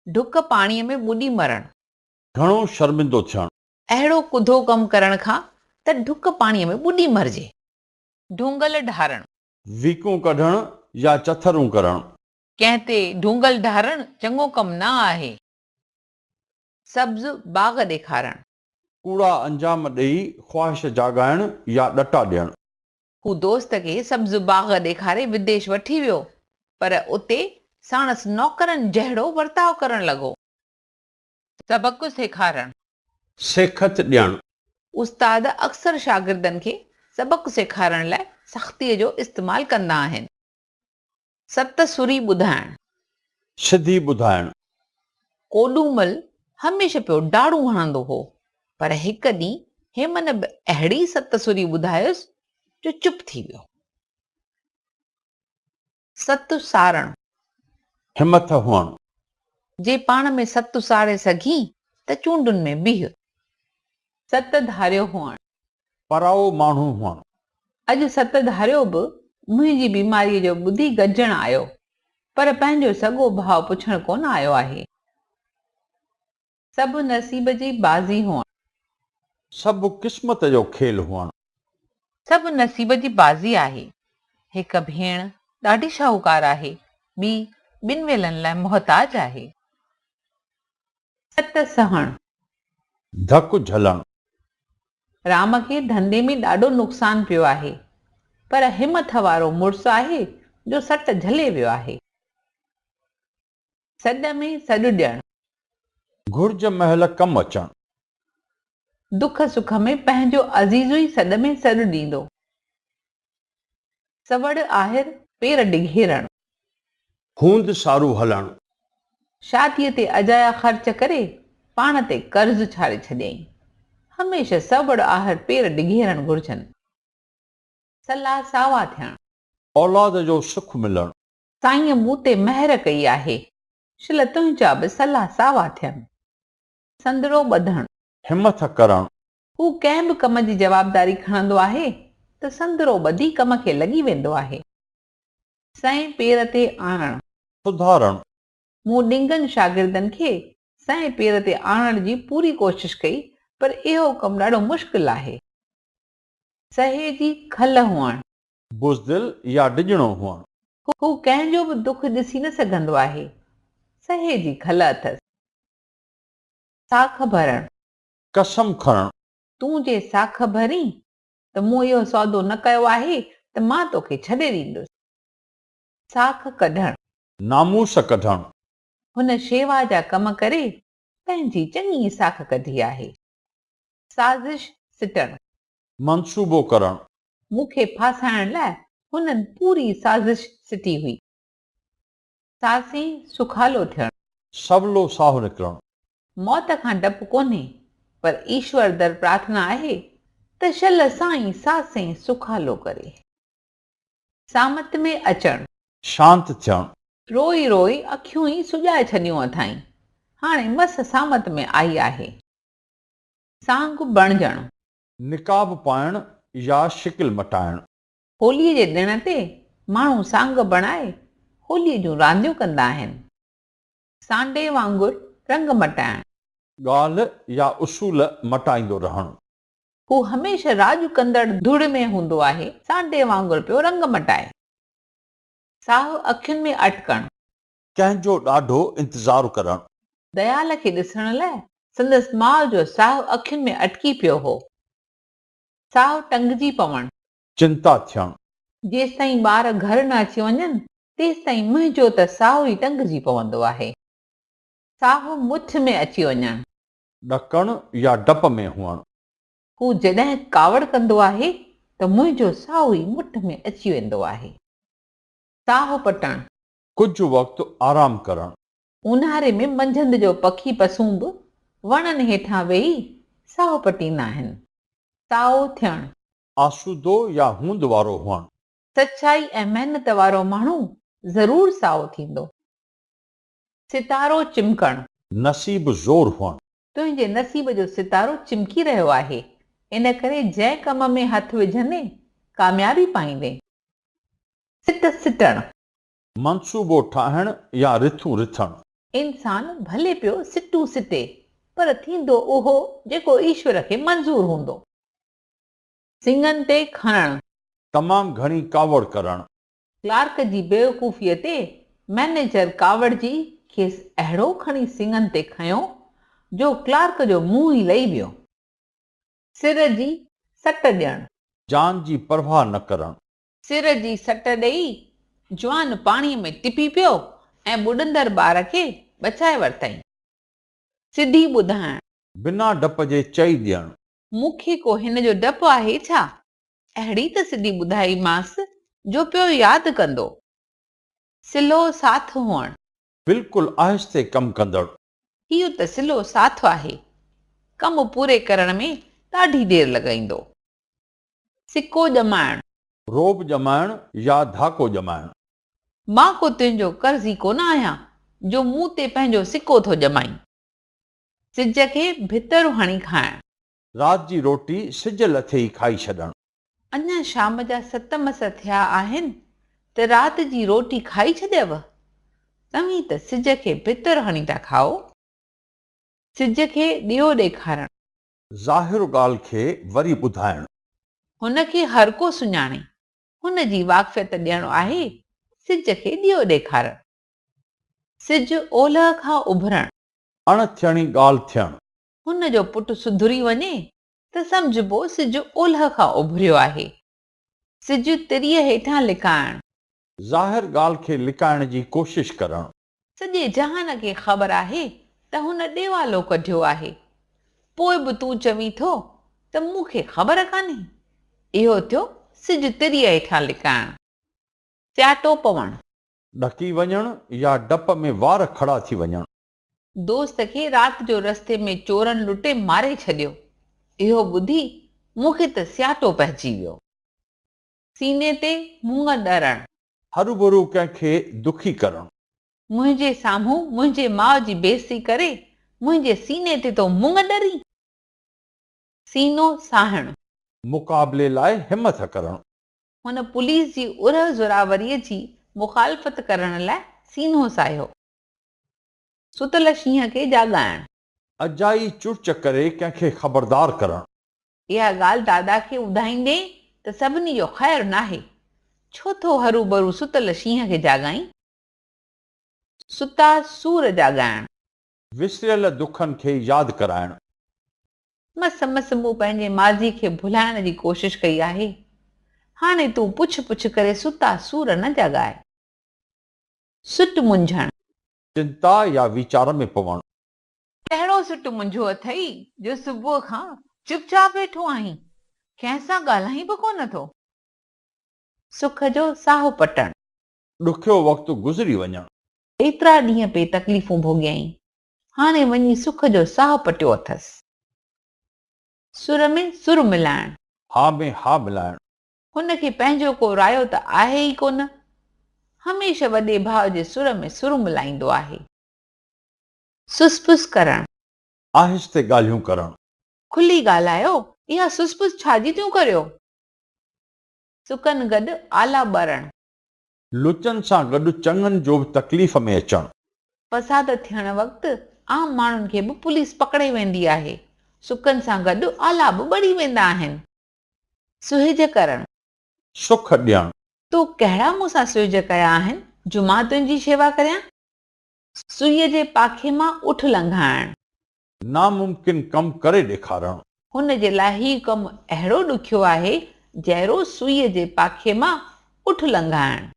ڍڪ پاڻيء ۾ ٻڏي مرڻ. گهڻو شرمندو ٿيڻ. اهڙو ڪڌو ڪم ڪرڻ کان ته ڍڪ پاڻيء ۾ ٻڏي مرجي. ڍونگل ڍارڻ. ويڪون ڪڍڻ يا چٿرون ڪرڻ. ڪنهن تي ڍونگل ڍارڻ چڱو ڪم نه آهي. سبز باغ ڏيکارڻ. ڪوڙا انجام ڏيئي خواهش جاڳائڻ يا ڏٽا ڏيڻ. هو دوست کي سبز باغ ڏيکاري وديش وٺي ويو، پر اتي ساڻس نوڪرن جهڙو ورتاء ڪرڻ لڳو. سبق سيکارڻ. سيکت ڏيڻ. استاد اڪثر شاگردن کي سبق سيکارڻ لاء سختيء جو استعمال ڪندا آهن. ست سري ٻڌائڻ. سڌي ٻڌائڻ. ڪوڏومل هميشه پيو ڊاڙون هڻندو هو، پر هڪ ڏينهن هيمن به اهڙي ست سري ٻڌايس جو چپ ٿي ويو. ست ساڙڻ. همٿ هئڻ. جي پاڻ ۾ ست ساڙي سگهين ته چونڊن ۾ بيهه. ست ڌاريو هئڻ. پرائو ماڻهو هئڻ. اڄ ست ڌاريو به منهنجي بيماريء جو ٻڌي گڏجڻ آيو، پر پنهنجو سڳو ڀاء پڇڻ ڪونه آيو آهي. سڀ نصيب جي بازي هئڻ. سڀ قسمت جو کيل هئڻ. سڀ نصيب جي بازي آهي. هڪ ڀيڻ ڏاڍي شاهوڪار آهي، ٻي ٻن ويلن لاء محتاج آهي. ست سهڻ. ڌڪ جهلڻ. رام کي ڌنڌي ۾ ڏاڍو نقصان پيو آهي، پر همٿ وارو مڙس آهي جو سٽ جهلي ويو آهي. سڏ ۾ سڏ ڏيڻ. گهرج مهل ڪم اچڻ. دک سک ۾ پنهنجو عزيز ئي سڏ ۾ سڏ ڏيندو. سوڙ آهر پير ڊگهيرڻ. هوند سارو هلڻ. شاديء تي اجايا خرچ ڪري پاڻ تي قرض ڇاڙي ڇڏيائين. هميشه سوڙ آهر پير ڊگهيرڻ گهرجن. سلا ساوا ٿيڻ. اولاد جو سک ملڻ. سائينء مون تي مهر ڪئي آهي، شل تنهنجا به سلا ساوا ٿين. سندرو ٻڌڻ. همٿ ڪرڻ. هو ڪنهن به ڪم جي جوابداري کڻندو آهي ته سندرو ٻڌي ڪم کي لڳي ويندو آهي. سئين پير تي آڻڻ. سڌارڻ. مون ڏنگن شاگردن کي سئين پير تي آڻڻ جي پوري ڪوشش ڪئي پر اهو ڪم ڏاڍو مشڪل آهي. سهي جي کل هئڻ. بزدل يا ڊڄڻو هئڻ. هو ڪنهن جو به دک ڏسي نه سگهندو آهي. سهي جي کل اٿس. ساک ڀرڻ. قسم کڻڻ. تون جي ساک ڀرين ته مون اهو سودو نه ڪيو آهي ته مان توکي ڇڏي ڏيندس. ساک ڪڍڻ. ناموس ڪڍڻ. هن شيوا جا ڪم ڪري پنهنجي چڱي ساک ڪڍي آهي. سازش سٽڻ. منصوبو ڪرڻ. مون کي ڦاسائڻ لاء هنن پوري سازش سٽي هئي. ساسين سکالو ٿيڻ. سولو ساهه نڪرڻ. موت کان ڊپ ڪونهي، پر ايشور در پرارٿنا آهي ته شل سائين ساسين سکالو ڪري. سامت ۾ اچڻ. شانت ٿيڻ. روئي روئي اکيون ئي سڄائي ڇڏيون اٿائين. هاڻي مس سامت ۾ آئي آهي. سانگ بڻجڻ. نقاب پائڻ يا شڪل مٽائڻ. هوليء جي ڏڻ تي ماڻهو سانگ بڻائي هوليء جون رانديون ڪندا آهن. سانڊي وانگر رنگ مٽائڻ. ڳالهه يا اصول مٽائيندو رهڻ. هو هميشه راڄ ڪندڙ ڌڙ ۾ هوندو آهي، سانڊي وانگر پيو رنگ مٽائي. ساهه اکين ۾ اٽڪڻ. ڪنهن جو ڏاڍو انتظار ڪرڻ. ديال کي ڏسڻ لاء سندس ماء جو ساهه اکين ۾ اٽڪي پيو هو. ساهه ٽنگجي پوڻ. چنتا ٿيڻ. جيستائين ٻار گهر نه اچي وڃن، تيستائين منهنجو ته ساهه ئي ٽنگجي پوندو آهي. ساهه مٺ ۾ اچي وڃڻ. ڏڪڻ يا ڊپ ۾ هئڻ. هو جڏهن ڪاوڙ ڪندو آهي ته منهنجو ساهه ئي مٺ ۾ اچي ويندو آهي. ساهه پٽڻ. ڪجهه وقت آرام ڪرڻ. اونهاري ۾ منجهند جو پکي پسون به وڻن هيٺان ويهي ساهه پٽيندا آهن. سائو ٿيڻ. آسودو يا هوند وارو هئڻ. سچائي ۽ محنت وارو ماڻهو ضرور سائو ٿيندو. ستارو چمڪڻ. نصيب زور هئڻ. تنهنجي نصيب جو ستارو چمڪي رهيو آهي، ان ڪري جنهن ڪم ۾ هٿ وجهندين، ڪاميابي پائيندين. سٽ سٽڻ. منصوبو ٺاهڻ يا رٿون رٿڻ. انسان ڀلي پيو سٽون سٽي، پر ٿيندو اهو جيڪو ايشور کي منظور هوندو. سڱن تي کڻڻ. تمام گهڻي ڪاوڙ ڪرڻ. ڪلارڪ جي بيوقوفيء تي مئنيجر ڪاوڙجي کيس اهڙو کڻي سڱن تي کنيو، جو ڪلارڪ جو منهن ئي لهي ويو. سر جي سٽ ڏيڻ. جان جي پرواهه نه ڪرڻ. سر جي سٽ ڏيئي جوان پاڻيء ۾ ٽپي پيو ۽ ٻڏندڙ ٻار کي بچائي ورتائين. سڌي ٻڌائڻ. بنا ڊپ جي چئي ڏيڻ. مون کي ڪو هن جو ڊپ آهي ڇا؟ اهڙي ته سڌي ٻڌائيمانس جو پيو ياد ڪندو. سلهو ساٿ هئڻ. بلڪل آهستي ڪم ڪندڙ. هيء ته سلهو ساٿ آهي. ڪم پوري ڪرڻ ۾ ڏاڍي دير لڳائيندو. سڪو ڄمائڻ. رعب ڄمائڻ يا ڌاڪو ڄمائڻ. مان ڪو تنهنجو قرضي ڪونه آهيان، جو مون تي پنهنجو سڪو ٿو ڄمائين. سج کي ڀتر هڻي کائڻ. رات جي روٽي سج لٿي ئي کائي ڇڏڻ. اڃا شام جا ست مس ٿيا آهن ته رات جي روٽي کائي ڇڏيو؟ توهين ته سج کي ڀتر هڻي ٿا کائو. سج کي ڏيئو ڏيکارڻ. ظاهر ڳالهه کي وري ٻڌائڻ. هن کي هر ڪو سڃاڻي. هن جي واقفيت ڏيڻ آهي سج کي ڏيئو ڏيکارڻ. سج اولهه کان اڀرڻ. اڻ ٿيڻي ڳالهه ٿيڻ. هن جو پٽ سڌري وڃي ته سمجهبو سج اولهه کان اڀريو آهي. سج تريء هيٺان لڪائڻ. ظاهر ڳالهه کي لڪائڻ جي ڪوشش ڪرڻ. سڄي جهان کي خبر آهي ته هن ڏيوالو ڪڍيو آهي. پوء به تون چوين ٿو ته مون کي خبر ڪانهي. اهو ٿيو سج تريء هيٺان لڪائڻ. سياٽو پوڻ. ڏڪي وڃڻ يا ڊپ ۾ وار کڙا ٿي وڃڻ. دوست کي رات جو رستي ۾ چورن لٽي ماري ڇڏيو. اهو ٻڌي مون کي ته سياٽو پئجي ويو. سيني تي مڱ ڏرڻ. هروڀرو ڪنهن کي دکي ڪرڻ. منهنجي سامهون منهنجي ماء جي بيعزتي ڪري منهنجي سيني تي ٿو مڱ ڏرين؟ سينو ساهڻ. مقابلي لاء همٿ ڪرڻ. هن پوليس جي ارهه زوراوريء جي مخالفت ڪرڻ لاء سينو ساهيو. ستل شينهن کي جاڳائڻ. اجائي چرچ ڪري ڪنهن کي خبردار ڪرڻ. اها ڳالهه دادا کي ٻڌائيندين ته سڀني جو خير ناهي. ڇو ٿو هروڀرو ستل شينهن کي جاڳائين؟ ستا سور جاڳائڻ. وسريل دکن کي ياد ڪرائڻ. مس مس مون پنهنجي ماضي کي ڀلائڻ جي ڪوشش ڪئي آهي. هاڻي تون پڇ پڇ ڪري ستا سور نه جاڳاء. سٽ منجهڻ. چنتا يا ويچار ۾ پوڻ. ڪهڙو سٽ منجهيو اٿئي جو صبح کان چپ چاپ ويٺو آهين، ڪنهن سان ڳالهائين به ڪونه ٿو. سک جو ساهه پٽڻ. ڏکيو وقت گذري وڃڻ. ايترا ڏينهن پئي تڪليفون ڀوڳيائين، هاڻي وڃي سک جو ساهه پٽيو اٿس. سر ۾ سر ملائڻ. ها ۾ ها ملائڻ. هن کي پنهنجو ڪو رايو ته آهي ئي ڪونه. هميشه وڏي ڀاء جي سر ۾ سر ملائيندو آهي. سس پس ڪرڻ. آهستي ڳالهيون ڪرڻ. کلي ڳالهايو، اها سس پس ڇا جي ٿيون ڪريو؟ سڪن گڏ آلا ٻرڻ. لچن سان گڏ چڱن جو به تڪليف ۾ اچڻ. فساد ٿيڻ وقت عام ماڻهن کي به پوليس پڪڙي ويندي آهي. سڪن سان گڏ آلا به ٻري ويندا آهن. سهج ڪرڻ. سک ڏيڻ. تو ڪهڙا مون سان سهج ڪيا آهن، جو مان تنهنجي شيوا ڪريان؟ سوئيء جي پاکي مان اٺ لنگهائڻ. ناممڪن ڪم ڪري ڏيکارڻ. هن جي لاء هي ڪم اهڙو ڏکيو آهي، جهڙو سوئيء جي پاکي مان اٺ لنگهائڻ.